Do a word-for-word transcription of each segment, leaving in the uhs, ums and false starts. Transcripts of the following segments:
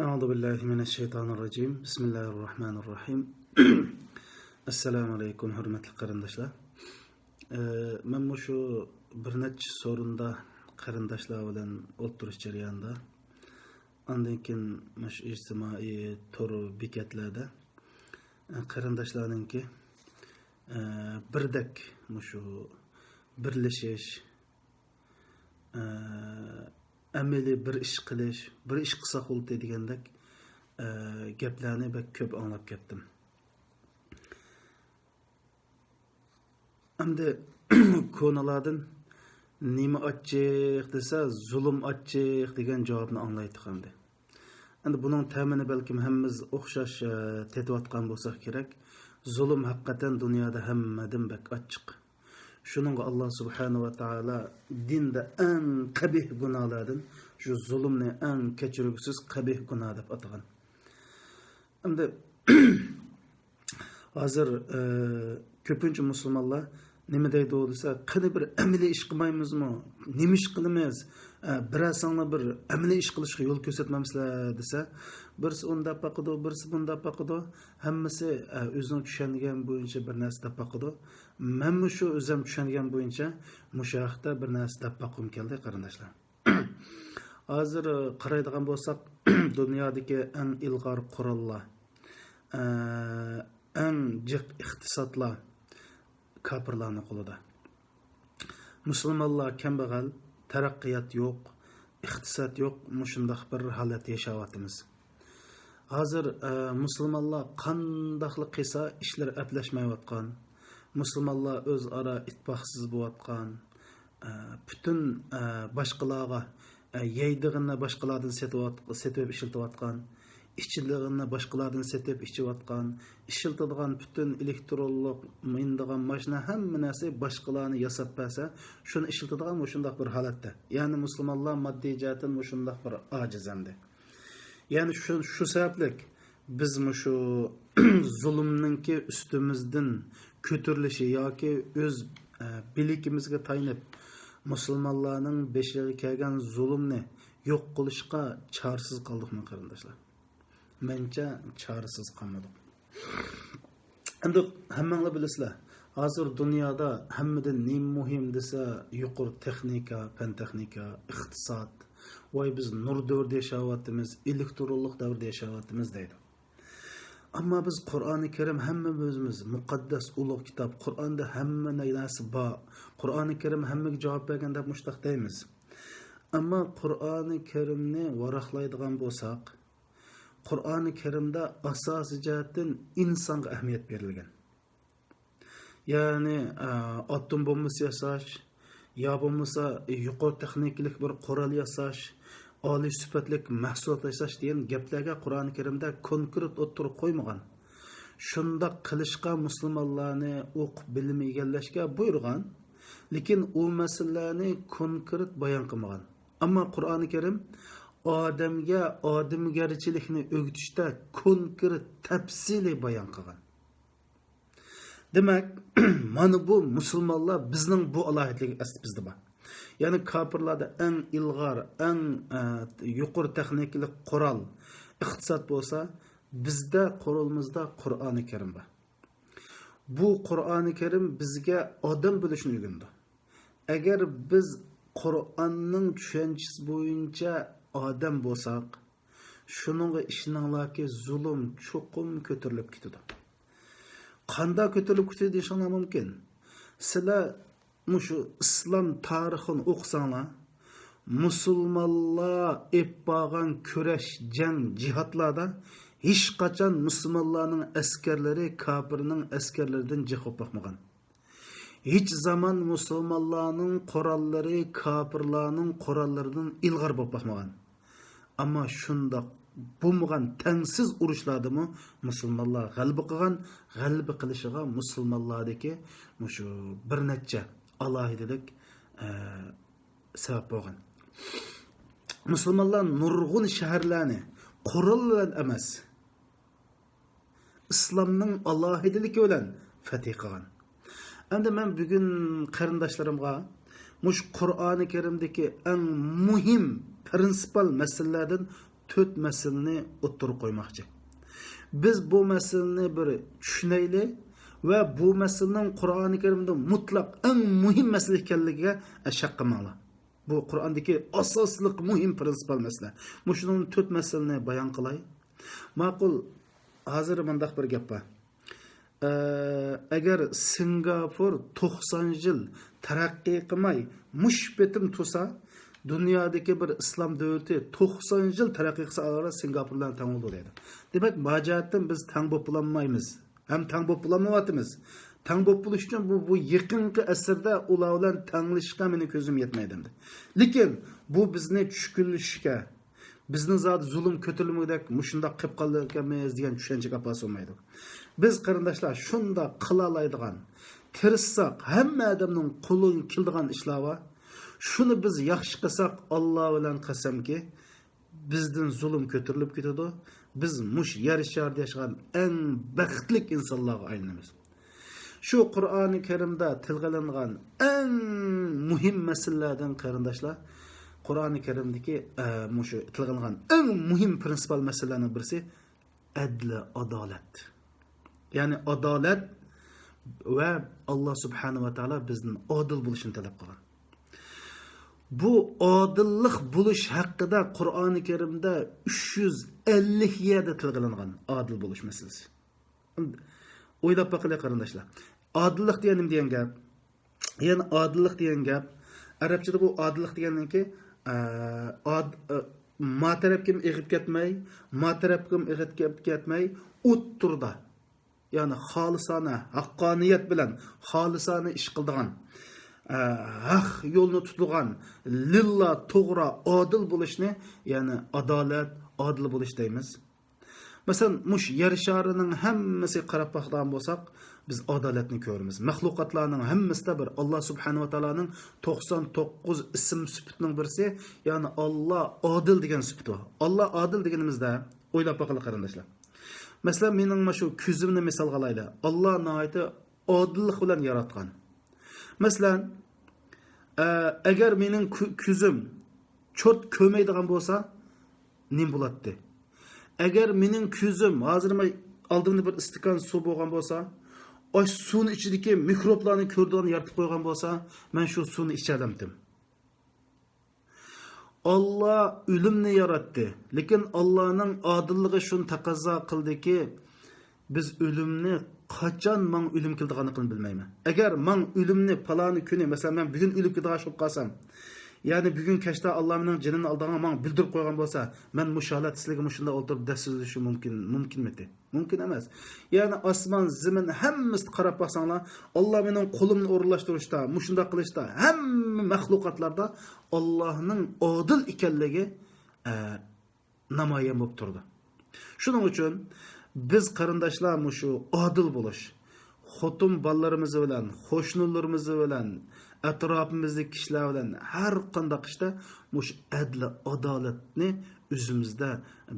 أعوذ بالله من الشيطان الرجيم. بسم الله الرحمن الرحيم. ئەسسالامۇ ئەلەيكۇم، ھۆرمەتلىك قېرىنداشلار. ئە، مەن مۇشۇ بىر نەچچە سورۇندا قېرىنداشلار بىلەن ئولتۇرۇش جەريانىدا، ئاندىن كېيىن مۇشۇ ئىجتىمائىي تور بېكەتلەردە، ئە، قېرىنداشلارنىڭكى، ئە، بىردەك مۇشۇ بىرلىشىش، ئە، ئەمەلىي بىر ئىش قىلىش، بىر ئىش قىلساق بولدى دېگەندەك، ئە، گەپلەرنى بەك كۆپ ئاڭلاپ كەتتىم. ئەمدى كونىلاردىن «نېمە ئاچچىق؟» دېسە، «زۇلۇم ئاچچىق» دېگەن جاۋابنى ئاڭلايتتۇق ئەمدى. ئەمدى بۇنىڭ تەمىنى بەلكىم ھەممىمىز ئوخشاش، ئە، تېتىۋاتقان بولساق كېرەك. زۇلۇم ھەقىقەتەن دۇنيادا ھەممىدىن بەك ئاچچىق. شۇنىڭغا ئاللا سۇبھانەھۇ ۋە تائالا دىندا ئەڭ قەبىھ گۇناھلاردىن شۇ زۇلۇمنى ئەڭ كەچۈرگۈسىز قەبىھ گۇناھ دەپ ئاتىغان. ئەمدى ھازىر، ئە، كۆپىنچە مۇسۇلمانلار نېمە دەيدۇ دېسە، «قېنى بىر ئەمەلىي ئىش قىلمايمىزمۇ؟ نېمە ئىش قىلىمىز؟ ئە، بىرەرسىڭلار بىر ئەمەلىي ئىش قىلىشقا يول كۆرسەتمەمسىلەر؟» دېسە، بىرسى ئۇنداق باقىدۇ، بىرسى بۇنداق باقىدۇ. ھەممىسى، ئە، ئۆزىنىڭ چۈشەنگەن بويىچە بىر نەرسە دەپ باقىدۇ. مەنمۇ شۇ ئۆزۈم چۈشەنگەن بويىچە مۇشۇ ھەقتە بىر نەرسە دەپ باققۇم كەلدى، قېرىنداشلار. ھازىر، ئە، قارايدىغان بولساق، دۇنيادىكى ئەڭ ئىلغار قوراللار، ئە، ئەڭ جىق ئىقتىسادلار كاپىرلارنىڭ قولىدا. مۇسۇلمانلار كەمبەغەل، تەرەققىيات يوق، ئىقتىساد يوق، مۇشۇنداق بىر ھالەتتە ياشاۋاتىمىز. ھازىر، ئە، مۇسۇلمانلار قانداقلا قىلسا ئىشلىرى ئەپلەشمەيۋاتقان، مۇسۇلمانلار ئۆزئارا ئىتتىپاقسىز بولۇۋاتقان، ئە، پۈتۈن، ئە، باشقىلارغا، ئە، يەيدىغىنىنى باشقىلاردىن سېتىۋات-، سېتىۋېلىپ ئىشلىتىۋاتقان، ئىچىدىغىنىنى باشقىلاردىن سېتىپ ئىچىۋاتقان، ئىشلىتىدىغان پۈتۈن ئېلېكترونلۇق، مىنىدىغان ماشىنا، ھەممە نەرسە باشقىلارنى ياساپ بەرسە، شۇنى ئىشلىتىدىغان مۇشۇنداق بىر ھالەتتە. يەنى مۇسۇلمانلار ماددىي جەھەتتىن مۇشۇنداق بىر ئاجىز ئەمدى. يەنى شۇ، شۇ سەۋەبلىك بىز مۇشۇ زۇلۇمنىڭكى ئۈستىمىزدىن كۆتۈرۈلۈشى ياكى ئۆز، ئە، بىلىكىمىزگە تايىنىپ مۇسۇلمانلارنىڭ بېشىغا كەلگەن زۇلۇمنى يوق قىلىشقا چارىسىز قالدۇقمۇ، قېرىنداشلار؟ مەنچە چارىسىز قالمىدۇق. ئەمدى ھەممەڭلار بىلىسىلەر، ھازىر دۇنيادا ھەممىدىن نېمە مۇھىم دېسە، يۇقىرى تېخنىكا، پەن تېخنىكا، ئىقتىساد. ۋاي، بىز نۇر دەۋرىدە ياشاۋاتىمىز، ئېلېكترونلۇق دەۋردە ياشاۋاتىمىز دەيدۇ. ئەمما بىز قۇرئانى كەرىم ھەممىمىز مۇقەددەس ئۇلۇغ كىتاب، قۇرئاندا ھەممە نەرسە بار، قۇرئانى كەرىم ھەممىگە جاۋاب بەرگەن دەپ مۇشۇنداق دەيمىز. ئەمما قۇرئانى كەرىمنى ۋاراقلايدىغان بولساق، قۇرئانى كەرىمدە ئاساسىي جەھەتتىن ئىنسانغا ئەھمىيەت بېرىلگەن. يەنى، ئە، ئاتوم بومبىسى ياساش، يا بولمىسا يۇقىرى تېخنىكىلىق بىر قورال ياساش، ئالىي سۈپەتلىك مەھسۇلات ياساش دېگەن گەپلەرگە قۇرئانى كەرىمدە كونكرېت ئوتتۇرىغا قويمىغان. شۇنداق قىلىشقا مۇسۇلمانلارنى ئوقۇپ بىلىم ئىگىلەشكە بۇيرۇغان، لېكىن ئۇ مەسىلىلەرنى كونكرېت بايان قىلمىغان. ئەمما قۇرئانى كەرىم ئادەمگە ئادەمگەرچىلىكنى ئۆگىتىشتە كونكرېت تەپسىلىي بايان قىلغان. دېمەك، مانا بۇ مۇسۇلمانلار، بىزنىڭ بۇ ئالاھىدىلىك ئەسلى بىزدە بار. يەنى كاپىرلاردا ئەڭ ئىلغار، ئەڭ، ئە، يۇقىرى تېخنىكىلىق قورال، ئىقتىساد بولسا، بىزدە قولىمىزدا قۇرئانى كەرىم بار. بۇ قۇرئانى كەرىم بىزگە ئادەم بولۇشنى ئۆگىنىدۇ. ئەگەر بىز قۇرئاننىڭ چۈشەنچىسى بويىچە ئادەم بولساق، شۇنىڭغا ئىشىنىڭلاركى، زۇلۇم چوقۇم كۆتۈرۈلۈپ كېتىدۇ. قانداق كۆتۈرۈلۈپ كېتىدۇ دېيىشىڭلار مۇمكىن. سىلەر مۇشۇ ئىسلام تارىخىنى ئوقۇساڭلار، مۇسۇلمانلار ئېلىپ بارغان كۈرەش، جەڭ، جىھادلاردا ھېچقاچان مۇسۇلمانلارنىڭ ئەسكەرلىرى كاپىرنىڭ ئەسكەرلىرىدىن جىق بولۇپ باقمىغان. ھېچ زامان مۇسۇلمانلارنىڭ قوراللىرى كاپىرلارنىڭ قوراللىرىدىن ئىلغار بولۇپ باقمىغان. ئەمما شۇنداق بولمىغان تەڭسىز ئۇرۇشلاردىمۇ مۇسۇلمانلار غەلىبە قىلغان. غەلىبە قىلىشىغا مۇسۇلمانلاردىكى مۇشۇ بىر نەچچە ئالاھىدىلىك، ئە، سەۋەب بولغان. مۇسۇلمانلار نۇرغۇن شەھەرلەرنى قورال بىلەن ئەمەس، ئىسلامنىڭ ئالاھىدىلىكى بىلەن فەتھى قىلغان. ئەمدى مەن بۈگۈن قېرىنداشلىرىمغا مۇشۇ قۇرئانى كەرىمدىكى ئەڭ مۇھىم پرىنسىپال مەسىلىلەردىن تۆت مەسىلىنى ئوتتۇرىغا قويماقچى. بىز بۇ مەسىلىنى بىر چۈشىنەيلى ۋە بۇ مەسىلىنىڭ قۇرئانى كەرىمدە مۇتلەق ئەڭ مۇھىم مەسىلە ئىكەنلىكىگە شەك قىلماڭلار. بۇ قۇرئاندىكى ئاساسلىق مۇھىم پرىنسىپال مەسىلە. مۇشۇنىڭ تۆت مەسىلىنى بايان قىلاي. ماقۇل، ھازىر مۇنداق بىر گەپ بار. ئە، ئەگەر سىنگاپور توقسان يىل تەرەققىي قىلماي، مۇشۇ پېتىم تۇرسا، دۇنيادىكى بىر ئىسلام دۆلىتى توقسان يىل تەرەققىي قىلسا، ئۇلار سىنگاپور بىلەن تەڭ بولىدۇ دەيدۇ. دېمەك، مۇ جەھەتتىن بىز تەڭ بولۇپ بولالمايمىز. ھەم تەڭ بولۇپ بولالمايۋاتىمىز. تەڭ بولۇپ بولۇش ئۈچۈن بۇ، بۇ يېقىنقى ئەسىردە ئۇلار بىلەن تەڭلىشىشقا مېنىڭ كۆزۈم يەتمەيدۇ ئەمدى. لېكىن بۇ بىزنى چۈشكۈنلىشىشكە، بىزنىڭ زادى زۇلۇم كۆتۈرۈلمىگۈدەك مۇشۇنداق قېلىپ قالىدىكەنمىز دېگەن چۈشەنچىگە ئاپارسا بولمايدۇ. بىز قېرىنداشلار شۇنداق قىلالايدىغان، تىرىشساق ھەممە ئادەمنىڭ قولىدىن كېلىدىغان ئىشلار بار. شۇنى بىز ياخشى قىلساق، ئاللا بىلەن قەسەمكى، بىزدىن زۇلۇم كۆتۈرۈلۈپ كېتىدۇ. بىز مۇشۇ يەر شارىدا ياشىغان ئەڭ بەختلىك ئىنسانلارغا ئايلىنىمىز. شۇ قۇرئانى كەرىمدە تىلغا ئېلىنغان ئەڭ مۇھىم مەسىلىلەردىن قېرىنداشلار، قۇرئانى كەرىمدىكى، ئە، مۇشۇ تىلغا ئېلىنغان ئەڭ مۇھىم پرىنسىپال مەسىلىلەرنىڭ بىرسى ئەدلى ئادالەت. يەنى ئادالەت ۋە ئاللا سۇبھانەھۇ ۋە تائالا بىزدىن ئادىل بولۇشنى تەلەپ قىلغان. بۇ ئادىللىق بولۇش ھەققىدە قۇرئانى كەرىمدە ئۈچ يۈز ئەللىك يەردە تىلغا ئېلىنغان ئادىل بولۇش مەسىلىسى. ئويلاپ باقىلى قېرىنداشلار. ئادىللىق دېگەن نېمە دېگەن گەپ؟ يەنى ئادىللىق دېگەن گەپ، ئەرەبچىدە بۇ ئادىللىق دېگەننىڭكى، ئە، ئاد-، ئە، ما تەرەپكىمۇ ئېغىپ كەتمەي، ما تەرەپكىمۇ ئېغىپ كەتمەي، ئوتتۇرىدا. يەنى خالىسانە، ھەققانىيەت بىلەن خالىسانە ئىش قىلىدىغان، ئە، ھەق يولنى تۇتىدىغان، لىللا توغرا، ئادىل بولۇشنى، يەنى ئادالەت، ئادىل بولۇش دەيمىز. مەسىلەن، مۇشۇ يەر شارىنىڭ ھەممىسىگە قاراپ باقىدىغان بولساق، بىز ئادالەتنى كۆرىمىز. مەخلۇقاتلارنىڭ ھەممىسىدە بىر ئاللا سۇبھانەھۇ ۋە تائالانىڭ توقسان توققۇز ئىسىم سۈپىتىنىڭ بىرسى، يەنى ئاللا ئادىل دېگەن سۈپىتى بار. ئاللا ئادىل دېگىنىمىزدە، ئويلاپ باقىلى قېرىنداشلار. مەسىلەن، مېنىڭ مانا شۇ كۆزۈمنى مىسالغا ئالايلى. ئاللا ناھايىتى ئادىللىق بىلەن ياراتقان. مەسىلەن، ئە، ئەگەر مېنىڭ كۆ-، كۆزۈم چورت كۆرمەيدىغان بولسا، نېمە بولاتتى؟ ئەگەر مېنىڭ كۆزۈم، ھازىر مەن ئالدىمدا بىر ئىستاكان سۇ بولغان بولسا، ئاشۇ سۇنىڭ ئىچىدىكى مىكروبلارنى كۆرىدىغان يارىتىپ قويغان بولسا، مەن شۇ سۇنى ئىچەلەمتىم؟ ئاللا ئۆلۈمنى ياراتتى. لېكىن ئاللانىڭ ئادىللىقى شۇنى تەقەززا قىلدىكى، بىز ئۆلۈمنى قاچان ماڭا ئۆلۈم كېلىدىغانلىقىنى بىلمەيمەن. ئەگەر ماڭا ئۆلۈمنى پالانى كۈنى، مەسىلەن، مەن بۈگۈن ئۆلۈپ كېتىدىغان بولۇپ قالسام، يەنى بۈگۈن كەچتە ئاللا مېنىڭ جېنىمنى ئالىدىغانلىقىنى ماڭا بىلدۈرۈپ قويغان بولسا، مەن مۇشۇ ھالەتتە سىلەرگە مۇشۇنداق ئولتۇرۇپ دەرس سۆزلىشىم مۇمكىن، مۇمكىنمىدى؟ مۇمكىن ئەمەس. يەنى ئاسمان، زېمىن ھەممىسىگە قاراپ باقساڭلار، ئاللا مېنىڭ قولۇمنى ئورۇنلاشتۇرۇشتا، مۇشۇنداق قىلىشتا، ھەممە مەخلۇقاتلاردا ئاللانىڭ ئادىل ئىكەنلىكى، ئە، نامايان بولۇپ تۇرىدۇ. شۇنىڭ ئۈچۈن بىز قېرىنداشلار مۇشۇ ئادىل بولۇش، خوتۇن بالىلىرىمىز بىلەن، قوشنىلىرىمىز بىلەن، ئەتراپىمىزدىكى كىشىلەر بىلەن ھەر قانداق ئىشتا مۇشۇ ئەدلى ئادالەتنى ئۆزىمىزدە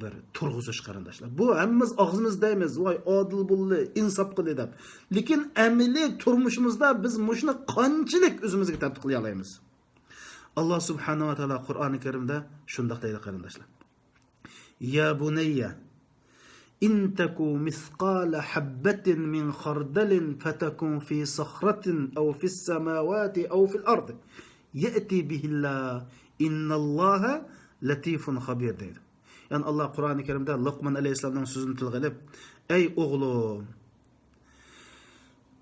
بىر تۇرغۇزۇش قېرىنداشلار. بۇ ھەممىمىز ئاغزىمىزدا دەيمىز، ۋاي ئادىل بولدى، ئىنساپ قىلدى دەپ. لېكىن ئەمەلىي تۇرمۇشىمىزدا بىز مۇشۇنى قانچىلىك ئۆزىمىزگە تەتبىق قىلالايمىز؟ ئاللا سۇبھانەھۇ ۋە تائالا قۇرئانى كەرىمدە شۇنداق دەيدۇ قېرىنداشلار. يا بني إن تك مثقال حبة من خردل فتكن في صخرة أو في السماوات أو في الأرض يأت بها الله إن الله لطيف خبير دەيدۇ. يەنى ئاللا قۇرئانى كەرىمدە لۇقمان ئەلەيھىسسالامنىڭ سۆزىنى تىلغا ئېلىپ، ئەي ئوغلۇم،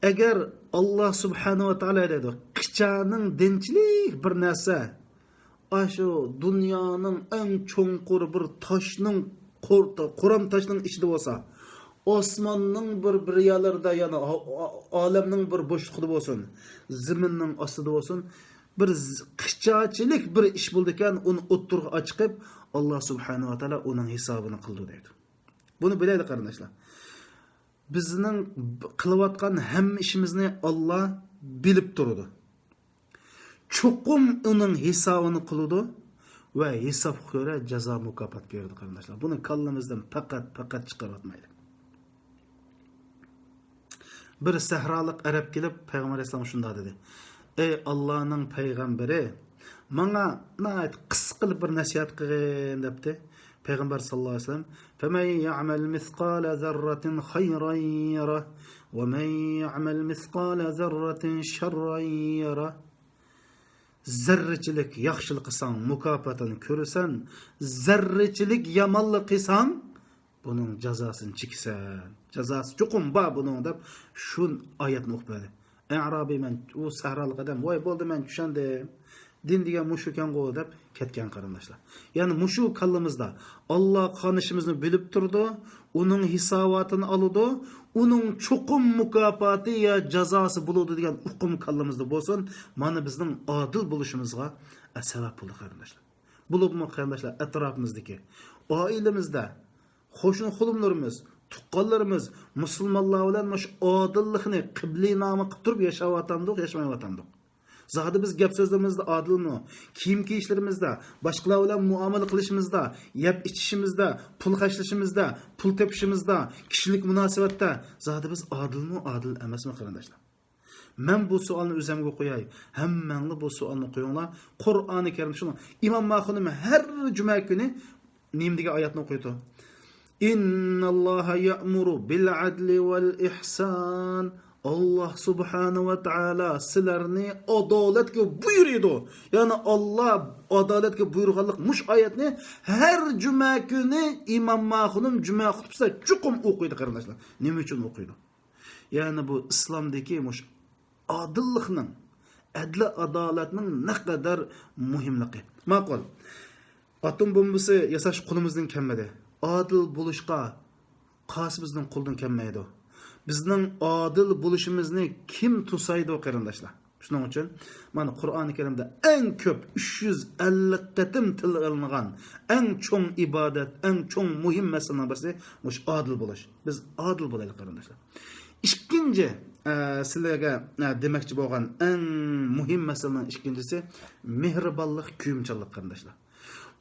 ئەگەر ئاللا سۇبھانەھۇ ۋە تائالا دەيدۇ، قىچانىڭ دېنچىلىك بىر نەرسە، ئاشۇ دۇنيانىڭ ئەڭ چوڭقۇر بىر تاشنىڭ، قۇر-، قۇرام تاشنىڭ ئىچىدە بولسا، ئاسماننىڭ بىر، بىر يەرلىرىدە، يەنى ئا-، ئا-، ئالەمنىڭ بىر بوشلۇقىدا بولسۇن، زېمىننىڭ ئاستىدا بولسۇن، بىر ز-، قىچاچىلىك بىر ئىش بولىدىكەن، ئۇنى ئوتتۇرىغا چىقىرىپ، ئاللا سۇبھانەھۇ ۋە تائالا ئۇنىڭ ھېسابىنى قىلىدۇ دەيدۇ. بۇنى بىلەيلى قېرىنداشلار. بىزنىڭ ب-، قىلىۋاتقان ھەممە ئىشىمىزنى ئاللا بىلىپ تۇرىدۇ. چوقۇم ئۇنىڭ ھېسابىنى قىلىدۇ ۋە ھېسابقا كۆرە جازا مۇكاپات بېرىدۇ قېرىنداشلار. بۇنى كاللىمىزدىن پەقەت، پەقەت چىقىرىۋاتمايلى. بىر سەھرالىق ئەرەب كېلىپ پەيغەمبەر ئەلەيھىسسالامغا شۇنداق دېدى، ئەي ئاللانىڭ پەيغەمبىرى، ماڭا ناھايىتى قىسقىلا بىر نەسىھەت قىلغىن دەپتۇ پەيغەمبەر ساللاللاھۇ ئەلەيھى ۋەسەللەم. فَمَن يَعْمَلْ مِثْقَالَ ذَرَّةٍ خَيْرًا يَرَهُ وَمَن يَعْمَلْ مِثْقَالَ ذَرَّةٍ شَرًّا يَرَهُ. زەررىچىلىك ياخشىلىق قىلساڭ، مۇكاپاتىنى كۆرىسەن. زەررىچىلىك يامانلىق قىلساڭ، بۇنىڭ جازاسىنى چېكىسەن. جازاسى چوقۇم بار بۇنىڭ، دەپ شۇ ئايەتنى ئوقۇپ بەردى. ئەئرابىي، مەن، ئۇ سەھرالىق ئادەم، ۋاي، بولدى، مەن چۈشەندىم. دىن دېگەن مۇشۇكەنغۇ، دەپ كەتكەن، قېرىنداشلار. يەنى مۇشۇ كاللىمىزدا ئاللا قانىشىمىزنى بىلىپ تۇرىدۇ، ئۇنىڭ ھېساباتىنى ئالىدۇ، ئۇنىڭ چوقۇم مۇكاپاتى يا جازاسى بولىدۇ دېگەن ئۇقۇم كاللىمىزدا بولسۇن، مانا بىزنىڭ ئادىل بولۇشىمىزغا سەۋەب بولىدۇ، قېرىنداشلار. بولۇپمۇ، قېرىنداشلار، ئەتراپىمىزدىكى، ئائىلىمىزدە، قوشنا قولۇملىرىمىز، تۇغقانلىرىمىز مۇسۇلمانلار بىلەن مۇشۇ ئادىللىقنى قىبلىنامە قىلىپ تۇرۇپ ياشاۋاتامدۇق، ياشىمايۋاتامدۇق؟ زادى بىز گەپ سۆزلىرىمىزدە ئادىلمۇ؟ كىيىم كىيىشلىرىمىزدە، باشقىلار بىلەن مۇئامىلە قىلىشىمىزدا، يەپ ئىچىشىمىزدە، پۇل خەجلىشىمىزدە، پۇل تېپىشىمىزدا، كىشىلىك مۇناسىۋەتتە زادى بىز ئادىلمۇ، ئادىل ئەمەسمۇ، قېرىنداشلار؟ مەن بۇ سوئالنى ئۆزۈمگە قوياي، ھەممەڭلار بۇ سوئالنى قويۇڭلار. قۇرئانى كەرىم شۇنىڭ، ئىمام ماخۇنۇم ھەر جۈمە كۈنى نېمە دېگەن ئايەتنى ئوقۇيدۇ؟ إِنَّ اللَّهَ يَأْمُرُ بِالْعَدْلِ وَالْإِحْسَانِ. ئاللا سۇبھانە ۋە تائالا سىلەرنى ئادالەتكە بۇيرۇيدۇ. يەنى ئاللا ئادالەتكە بۇيرۇغانلىق مۇشۇ ئايەتنى ھەر جۈمە كۈنى ئىمام ماخۇنۇم جۈمە خۇتبىسىدە چوقۇم ئوقۇيدۇ، قېرىنداشلار. نېمە ئۈچۈن ئوقۇيدۇ؟ يەنى بۇ ئىسلامدىكى مۇشۇ ئادىللىقنىڭ، ئەدلى ئادالەتنىڭ نەقەدەر مۇھىملىقى. ماقۇل. ئاتوم بومبىسى ياساش قولىمىزدىن كەلمىدى. ئادىل بولۇشقا قالسا بىزنىڭ قولدىن كەلمەيدۇ. بىزنىڭ ئادىل بولۇشىمىزنى كىم توسايدۇ، قېرىنداشلار؟ شۇنىڭ ئۈچۈن مانا قۇرئانى كەرىمدە ئەڭ كۆپ، ئۈچ يۈز ئەللىك قېتىم تىلغا ئېلىنغان ئەڭ چوڭ ئىبادەت، ئەڭ چوڭ مۇھىم مەسىلىنىڭ بىرسى مۇشۇ ئادىل بولۇش. بىز ئادىل بولايلى، قېرىنداشلار. ئىككىنچى، ئە، سىلەرگە، ئە، دېمەكچى بولغان ئەڭ مۇھىم مەسىلىنىڭ ئىككىنچىسى مېھرىبانلىق، كۆيۈمچانلىق، قېرىنداشلار.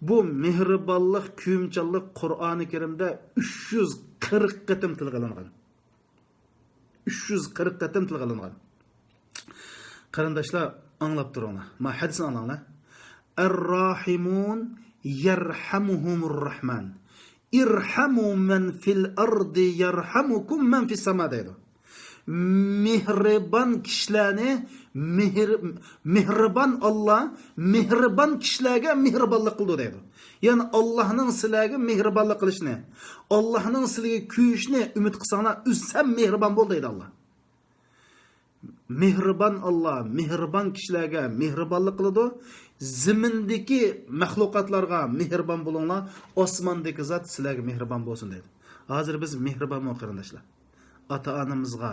بۇ مېھرىبانلىق، كۆيۈمچانلىق قۇرئانى كەرىمدە ئۈچ يۈز قىرىق قېتىم تىلغا ئېلىنغان. ئۈچ يۈز قىرىق قېتىم تىلغا ئېلىنغان. قېرىنداشلار، ئاڭلاپ تۇرۇڭلار. ما ھەدىسنى ئاڭلاڭلار. الراحمون يرحمهم الرحمن. ارحموا من في الأرض يرحمكم من في السماء دەيدۇ. مېھرىبان كىشىلەرنى مېھىر-، مېھرىبان ئاللا مېھرىبان كىشىلەرگە مېھرىبانلىق قىلىدۇ دەيدۇ. يەنى ئاللانىڭ سىلەرگە مېھرىبانلىق قىلىشىنى، ئاللانىڭ سىلەرگە كۆيۈشىنى ئۈمىد قىلساڭلار، ئۆزى سەن مېھرىبان بول دەيدۇ ئاللا. مېھرىبان ئاللا مېھرىبان كىشىلەرگە مېھرىبانلىق قىلىدۇ. زېمىندىكى مەخلۇقاتلارغا مېھرىبان بولۇڭلار، ئاسماندىكى زات سىلەرگە مېھرىبان بولسۇن دەيدۇ. ھازىر بىز مېھرىبانمۇ، قېرىنداشلار؟ ئاتا-ئانىمىزغا،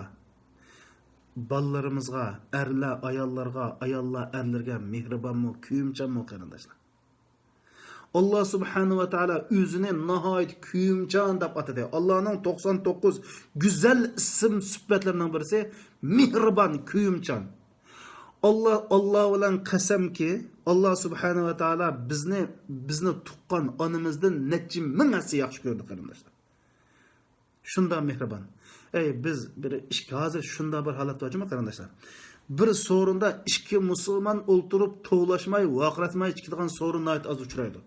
بالىلىرىمىزغا، ئەرلەر ئاياللارغا، ئاياللار ئەرلەرگە مېھرىبانمۇ، كۆيۈمچانمۇ، قېرىنداشلار؟ ئاللا سۇبھانەھۇ ۋە تائالا ئۆزىنى ناھايىتى كۆيۈمچان دەپ ئاتىدى. ئاللانىڭ توقسان توققۇز گۈزەل ئىسىم سۈپەتلىرىنىڭ بىرسى مېھرىبان، كۆيۈمچان. ئاللا، ئاللا بىلەن قەسەمكى، ئاللا سۇبھانەھۇ ۋە تائالا بىزنى، بىزنى تۇغقان ئانىمىزدىن نەچچە مىڭ ھەسسە ياخشى كۆرىدۇ، قېرىنداشلار. شۇنداق مېھرىبان. ئەي، بىز بىر ئىككى، ھازىر شۇنداق بىر ھالەت بار جۇمۇ، قېرىنداشلار. بىر سورۇندا ئىككى مۇسۇلمان ئولتۇرۇپ، توۋلاشماي، ۋارقىراشماي ئىچىدىغان سورۇن ناھايىتى ئاز ئۇچرايدۇ.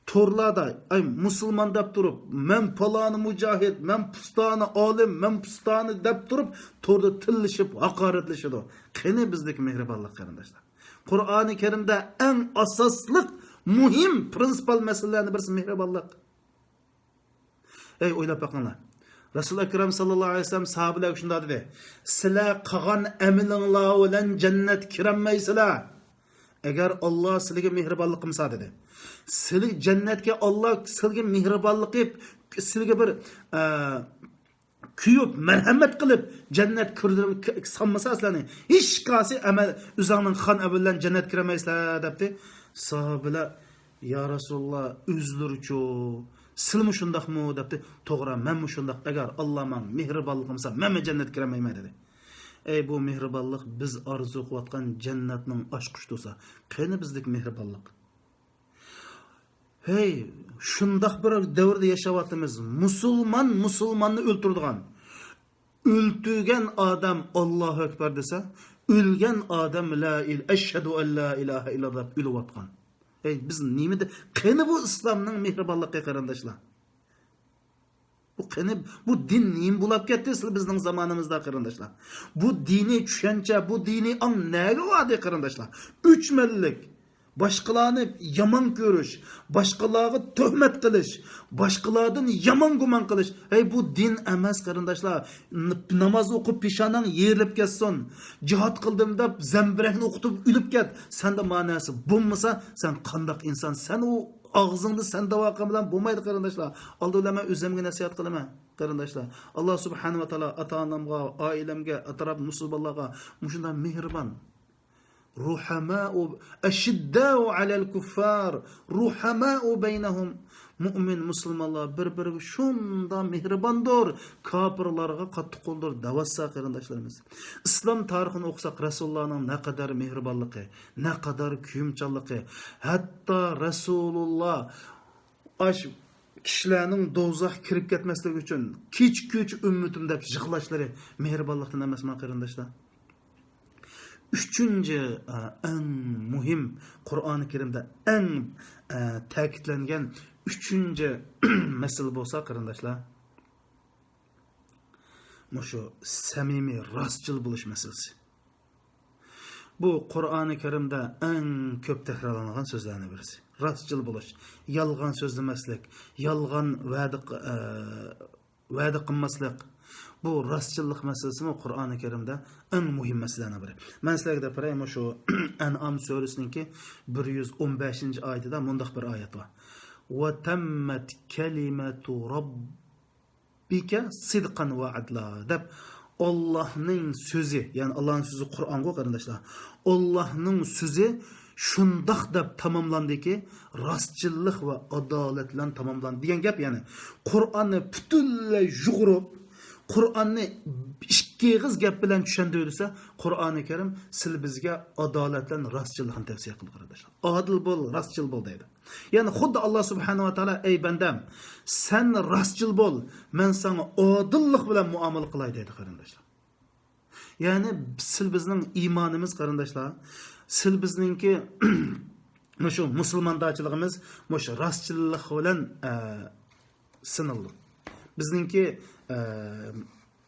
تورلاردا، ئەي، مۇسۇلمان دەپ تۇرۇپ، مەن پالانى مۇجاھىد، مەن پۇستانى ئالىم، مەن پۇستانى دەپ تۇرۇپ، توردا تىللىشىپ، ھاقارەتلىشىدۇ. قېنى بىزدىكى مېھرىبانلىق، قېرىنداشلار؟ قۇرئانى كەرىمدە ئەڭ ئاساسلىق، مۇھىم، پرىنسىپال مەسىلىلەرنىڭ بىرسى مېھرىبانلىق. ئەي، ئويلاپ بېقىڭلار. رەسۇل ئەكرەم ساللاللاھۇ ئەلەيھى ۋەسەللەم ساھابىلەرگە شۇنداق دېدى: «سىلەر قىلغان ئەمىلىڭلار بىلەن جەننەتكە كىرەلمەيسىلەر، ئەگەر ئاللا سىلىگە مېھرىبانلىق قىلمىسا» دېدى. سىلى جەننەتكە، ئاللا سىلىگە مېھرىبانلىق قىلىپ، سىلىگە بىر، ئە، كۆيۈپ، مەرھەمەت قىلىپ، جەننەت كىرگۈزۈپ سالمىسا سىلەرنى، ھېچقايسى ئەمەل، ئۆزۈڭنىڭ قىلغان ئەمىلى بىلەن جەننەتكە كىرەلمەيسىلەر، دەپتۇ. ساھابىلەر: «يا رەسۇلاللا، ئۆزلىرىچۇ؟ سىلىمۇ شۇنداقمۇ؟» دەپتۇ. «توغرا، مەنمۇ شۇنداق. ئەگەر ئاللا ماڭا مېھرىبانلىق قىلمىسا، مەنمۇ جەننەتكە كىرەلمەيمەن» دېدى. ئەي، بۇ مېھرىبانلىق بىز ئارزۇ قىلىۋاتقان جەننەتنىڭ ئاچقۇچى تۇرسا، قېنى بىزدىكى مېھرىبانلىق؟ ھەي، شۇنداق بىر دەۋردە ياشاۋاتىمىز. مۇسۇلمان مۇسۇلماننى ئۆلتۈرىدىغان. ئۆلتۈرگەن ئادەم «ئاللاھۇ ئەكبەر» دېسە، ئۆلگەن ئادەم لا ئىل-، ئەشھەدۇ ئەن لا ئىلاھە ئىللاللا دەپ ئۆلۈۋاتقان. ئەي، بىز نېمىدە؟ قېنى بۇ ئىسلامنىڭ مېھرىبانلىقى، قېرىنداشلار؟ بۇ قېنى، بۇ دىن نېمە بولاپ كەتتى سىلەر بىزنىڭ زامانىمىزدا، قېرىنداشلار؟ بۇ دىنىي چۈشەنچە، بۇ دىنىي ئاڭ نەگە باردى، قېرىنداشلار؟ ئۆچمەنلىك، باشقىلارنى يامان كۆرۈش، باشقىلارغا تۆھمەت قىلىش، باشقىلاردىن يامان گۇمان قىلىش. ھەي، بۇ دىن ئەمەس، قېرىنداشلار. ن-، ناماز ئوقۇپ پېشانەڭ يېرىلىپ كەتسۇن، جىھاد قىلدىم دەپ زەمبىرەكنى ئوقۇتۇپ ئۆلۈپ كەت. سەندە مانا نەرسە بولمىسا، سەن قانداق ئىنسان؟ سەن ئۇ ئاغزىڭدا سەن دەۋا قىلغان بىلەن بولمايدۇ، قېرىنداشلار. ئالدى بىلەن مەن ئۆزۈمگە نەسىھەت قىلىمەن، قېرىنداشلار. ئاللا سۇبھانەھۇ ۋە تائالا ئاتا-ئانامغا، ئائىلەمگە، ئەتراپ مۇسۇلمانلارغا مۇشۇنداق مېھرىبان. رۇھەمائۇ، ئەشىددائۇ ئەلەل كۇففار، رۇھەمائۇ بەينەھۇم. مۇئمىن مۇسۇلمانلار بىر-بىرىگە شۇنداق مېھرىباندۇر، كاپىرلارغا قاتتىق قولدۇر دەۋاتسا، قېرىنداشلىرىمىز. ئىسلام تارىخىنى ئوقۇساق، رەسۇلۇللانىڭ نەقەدەر مېھرىبانلىقى، نەقەدەر كۆيۈمچانلىقى، ھەتتا رەسۇلۇللا ئاش كىشىلەرنىڭ دوزاخقا كىرىپ كەتمەسلىكى ئۈچۈن، كېچە-كېچە ئۈممىتىم دەپ يىغلاشلىرى مېھرىبانلىقتىن ئەمەسمۇ، قېرىنداشلار؟ ئۈچىنچى، ئە، ئەڭ مۇھىم، قۇرئانى كەرىمدە ئەڭ، ئە، تەكىتلەنگەن ئۈچىنچى مەسىلە بولسا، قېرىنداشلار، مۇشۇ سەمىمىي، راستچىل بولۇش مەسىلىسى. بۇ قۇرئانى كەرىمدە ئەڭ كۆپ تەكرارلانغان سۆزلەرنىڭ بىرسى. راستچىل بولۇش، يالغان سۆزلىمەسلىك، يالغان ۋەدە ق-، ئە، ۋەدە قىلماسلىق. بۇ راستچىللىق مەسىلىسىمۇ قۇرئانى كەرىمدە ئەڭ مۇھىم مەسىلىلەرنىڭ بىرى. مەن سىلەرگە دەپ بېرەي، مۇشۇ ئەنئام سۈرىسىنىڭكى بىر يۈز ئون بەشىنچى ئايىتىدە مۇنداق بىر ئايەت بار. «وَتَمَّتْ كَلِمَةُ رَبِّكَ صِدْقًا وَعَدْلًا» دەپ، ئاللاھنىڭ سۆزى، يەنى ئاللاھنىڭ سۆزى قۇرئانغۇ، قېرىنداشلار. ئاللاھنىڭ سۆزى شۇنداق دەپ تاماملاندىكى، راستچىللىق ۋە ئادالەت بىلەن تاماملاندى دېگەن گەپ. يەنى قۇرئاننى پۈتۈنلەي يۇغۇرۇپ، قۇرئاننى ئىككى ئېغىز گەپ بىلەن چۈشەندۈرسە، قۇرئانى كەرىم سىلى بىزگە ئادالەت بىلەن راستچىللىقنى تەۋسىيە قىلىدۇ، قېرىنداشلار. ئادىل بول، راستچىل بول دەيدۇ. يەنى خۇددى ئاللا سۇبھانەھۇ ۋە تائالا، ئەي بەندەم، سەن راستچىل بول، مەن ساڭا ئادىللىق بىلەن مۇئامىلە قىلاي دەيدۇ، قېرىنداشلار. يەنى سىلى بىزنىڭ ئىمانىمىز، قېرىنداشلار، سىلى بىزنىڭكى مۇشۇ مۇسۇلماندارچىلىقىمىز مۇشۇ راستچىللىق بىلەن، ئە، سىنىلىدۇ. بىزنىڭكى، ئە،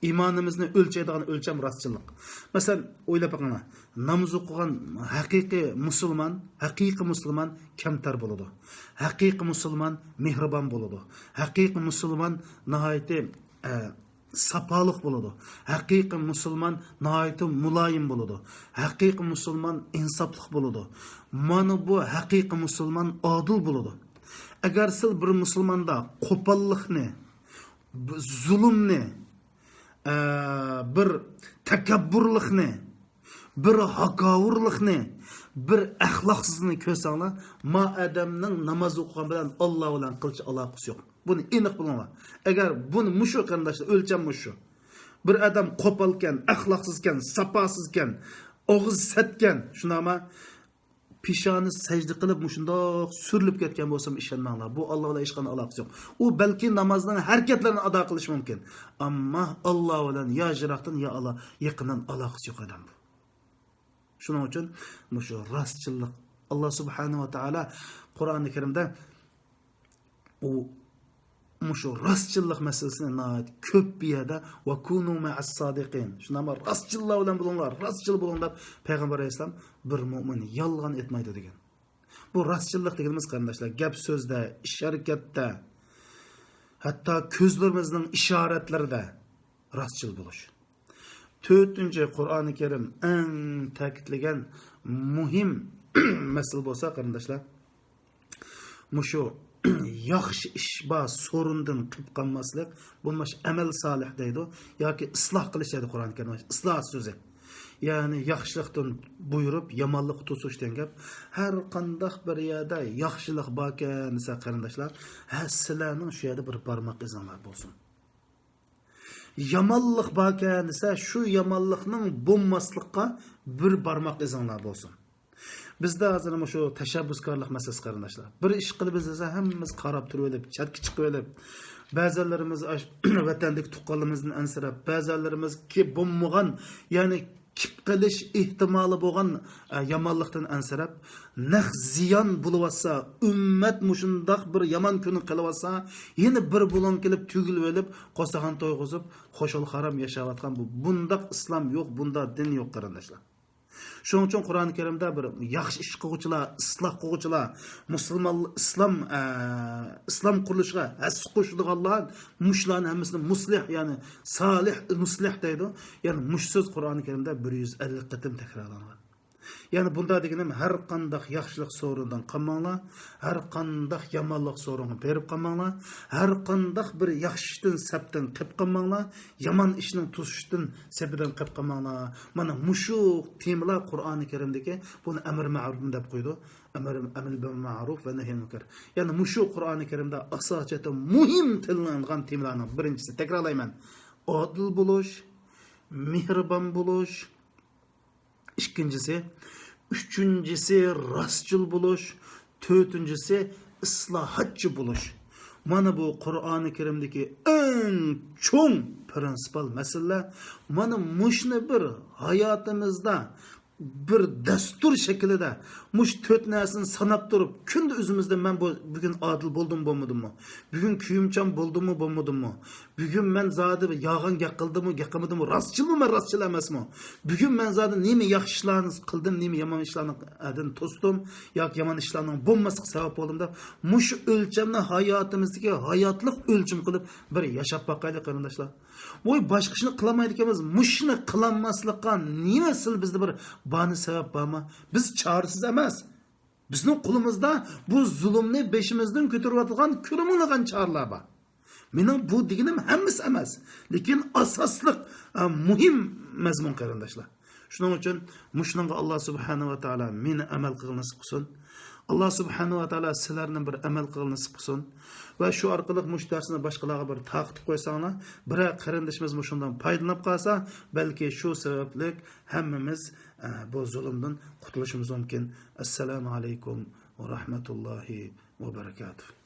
ئىمانىمىزنى ئۆلچەيدىغان ئۆلچەم راستچىللىق. مەسىلەن، ئويلاپ بېقىڭلار، ناماز ئوقۇغان ھەقىقىي مۇسۇلمان، ھەقىقىي مۇسۇلمان كەمتەر بولىدۇ. ھەقىقىي مۇسۇلمان مېھرىبان بولىدۇ. ھەقىقىي مۇسۇلمان ناھايىتى، ئە، ساپالىق بولىدۇ. ھەقىقىي مۇسۇلمان ناھايىتى مۇلايىم بولىدۇ. ھەقىقىي مۇسۇلمان ئىنساپلىق بولىدۇ. مانا بۇ ھەقىقىي مۇسۇلمان ئادىل بولىدۇ. ئەگەر سىز بىر مۇسۇلماندا قوپاللىقنى، بۇ زۇلۇمنى، ئە، بىر تەكەببۇرلۇقنى، بىر ھاكاۋۇرلۇقنى، بىر ئەخلاقسىزنى كۆرسەڭلار، ما ئادەمنىڭ ناماز ئوقۇغان بىلەن ئاللا بىلەن قىلچە ئالاقىسى يوق. بۇنى ئېنىق بىلىڭلار. ئەگەر بۇنى مۇشۇ، قېرىنداشلار، ئۆلچەم مۇشۇ. بىر ئادەم قوپالكەن، ئەخلاقسىزكەن، ساپاسىزكەن، ئېغىز سەتكەن، شۇنداقمۇ؟ پېشانىسى سەجدە قىلىپ، مۇشۇنداق سۈرۈلۈپ كەتكەن بولسىمۇ، ئىشەنمەڭلار، بۇ ئاللا بىلەن ھېچقانداق ئالاقىسى يوق. ئۇ بەلكى نامازنىڭ ھەرىكەتلىرىنى ئادا قىلىشى مۇمكىن، ئەمما ئاللا بىلەن يا يىراقتىن، يا ئالا-، يېقىندىن ئالاقىسى يوق ئادەم بۇ. شۇنىڭ ئۈچۈن مۇشۇ راستچىللىق، ئاللا سۇبھانەھۇ ۋە تائالا قۇرئانى كەرىمدە ئۇ مۇشۇ راستچىللىق مەسىلىسىنى ناھايىتى كۆپ بۇ يەردە، «ۋەكۇنۇ مەئەس سادىقىن»، شۇنداقمۇ، «راستچىللار بىلەن بولۇڭلار، راستچىل بولۇڭ» دەپ پەيغەمبەر ئەلەيھىسسالام، «بىر مۆمىن يالغان ئېيتمايدۇ» دېگەن. بۇ راستچىللىق دېگىنىمىز، قېرىنداشلار، گەپ سۆزدە، ئىش ھەرىكەتتە، ھەتتا كۆزلىرىمىزنىڭ ئىشارەتلىرىدە راستچىل بولۇش. تۆتىنچى، قۇرئانى كەرىم ئەڭ تەكىتلىگەن مۇھىم مەسىلە بولسا، قېرىنداشلار، مۇشۇ ياخشى ئىش بار سورۇندىن قېلىپ قالماسلىق، بۇ ماش ئەمەل سالىھ دەيدۇ ياكى ئىسلاھ قىلىش دەيدۇ قۇرئانى كەرىم، ئىسلاھ سۆزى. يەنى ياخشىلىقتىن بۇيرۇپ، يامانلىققا توسۇش دېگەن گەپ. ھەر قانداق بىر يەردە ياخشىلىق باركەن دېسە، قېرىنداشلار، ھە، سىلەرنىڭ شۇ يەردە بىر بارماق ئىزىڭلار بولسۇن. يامانلىق باركەن دېسە، شۇ يامانلىقنىڭ بولماسلىققا بىر بارماق ئىزىڭلار بولسۇن. بىزدە ھازىر مۇشۇ تەشەببۇسكارلىق مەسىلىسى، قېرىنداشلار. بىر ئىش قىلىمىز دېسە، ھەممىمىز قاراپ تۇرۇۋېلىپ، چەتكە چىقىۋېلىپ، بەزەنلىرىمىز ئاش-، ۋەتەندىكى تۇغقانلىرىمىزدىن ئەنسىرەپ، بەزەنلىرىمىز كى-، بولمىغان، يەنى چىقىپ قېلىش ئېھتىمالى بولغان، ئە، يامانلىقتىن ئەنسىرەپ، نەق زىيان بولۇۋاتسا، ئۈممەت مۇشۇنداق بىر يامان كۈنگە قېلىۋاتسا، يەنە بىر بۇلۇڭ كېلىپ تۈگۈلۈۋېلىپ، قورسىقىنى تويغۇزۇپ، خۇشال-خۇرام ياشاۋاتقان بۇ، بۇنداق ئىسلام يوق، بۇنداق دىن يوق، قېرىنداشلار. شۇنىڭ ئۈچۈن قۇرئان كەرىمدە بىر ياخشى ئىش قىلغۇچىلار، ئىسلاھ قىلغۇچىلار، مۇسۇلمان، ئىسلام، ئە، ئىسلام قۇرۇلۇشىغا ھەسسە قوشىدىغانلار، مۇشۇلارنى ھەممىسىنى مۇسلىھ، يەنى سالىھ، مۇسلىھ دەيدۇ. يەنى مۇشۇ سۆز قۇرئان كەرىمدە بىر يۈز ئەللىك قېتىم تەكرارلانغان. يەنى بۇنداق دېگىنىم، ھەر قانداق ياخشىلىق سورۇنىدىن قالماڭلار، ھەر قانداق يامانلىق سورۇنغا بېرىپ قالماڭلار، ھەر قانداق بىر ياخشى ئىشتىن، سەپتىن قېلىپ قالماڭلار، يامان ئىشنىڭ توسۇشتىن، سېپىدىن قېلىپ قالماڭلار. مانا مۇشۇ تېمىلار قۇرئانى كەرىمدىكى، بۇنى ئەمر مەرۇفمۇ دەپ قويىدۇ، ئەمر، ئەمر بىل مەرۇف ۋە نەھي مۇنكەر. يەنى مۇشۇ قۇرئانى كەرىمدە ئاساسىي جەھەتتە مۇھىم تىللانغان تېمىلارنىڭ بىرىنچىسى، تەكرارلايمەن، ئادىل بولۇش، مېھرىبان بولۇش، ئىككىنچىسى، ئۈچىنچىسى راستچىل بولۇش، تۆتىنچىسى ئىسلاھاتچى بولۇش. مانا بۇ قۇرئانى كەرىمدىكى ئەڭ چوڭ پرىنسىپال مەسىلىلەر. مانا مۇشۇنى بىر ھاياتىمىزدا بىر دەستۇر شەكلىدە مۇشۇ تۆت نەرسىنى ساناپ تۇرۇپ، كۈندە ئۆزىمىزدىن مەن بۇ، بۈگۈن ئادىل بولدۇممۇ، بولمىدىممۇ؟ بۈگۈن كۆيۈمچان بولدۇممۇ، بولمىدىممۇ؟ بۈگۈن مەن زادى يالغان گەپ قىلدىممۇ، گەپ قىلمىدىممۇ؟ راستچىلمۇ مەن، راستچىل ئەمەسمۇ؟ بۈگۈن مەن زادى نېمە ياخشى ئىشلارنى قىلدىم، نېمە يامان ئىشلارنى ئادىن توستۇم ياكى يامان ئىشلارنىڭ بولماسلىقى سەۋەب بولدۇم دەپ، مۇشۇ ئۆلچەمنى ھاياتىمىزدىكى ھاياتلىق ئۆلچىمى قىلىپ بىر ياشاپ باقايلى، قېرىنداشلار. ۋوي، باشقا ئىشنى قىلالمايدىكەنمىز، مۇشۇنى قىلالماسلىققا نېمە سىل بىزدە بىر باھانە سەۋەب بارمۇ؟ بىز چارىسىز ئەمەس. بىزنىڭ قولىمىزدا بۇ زۇلۇمنى بېشىمىزدىن كۆتۈرۈۋاتىدىغان كۆرۈمىڭلىغان چارىلەر بار. مېنىڭ بۇ دېگىنىم ھەممىسى ئەمەس، لېكىن ئاساسلىق، ئە، مۇھىم مەزمۇن، قېرىنداشلار. شۇنىڭ ئۈچۈن مۇشۇنىڭغا ئاللا سۇبھانەھۇ ۋە تائالا مېنى ئەمەل قىلغىلى نېسىپ قىلسۇن. ئاللا سۇبھانەھۇ ۋە تائالا سىلەرنى بىر ئەمەل قىلغىلى نېسىپ قىلسۇن. ۋە شۇ ئارقىلىق مۇشۇ دەرسنى باشقىلارغا بىر تارقىتىپ قويساڭلار، بىرەر قېرىندىشىمىز مۇشۇندىن پايدىلىنىپ قالسا، بەلكى شۇ سەۋەبلىك ھەممىمىز، ئە، بۇ زۇلۇمدىن قۇتۇلۇشىمىز مۇمكىن. ئەسسالامۇ ئەلەيكۇم ۋە رەھمەتۇللاھى ۋە بەرىكاتۇھ.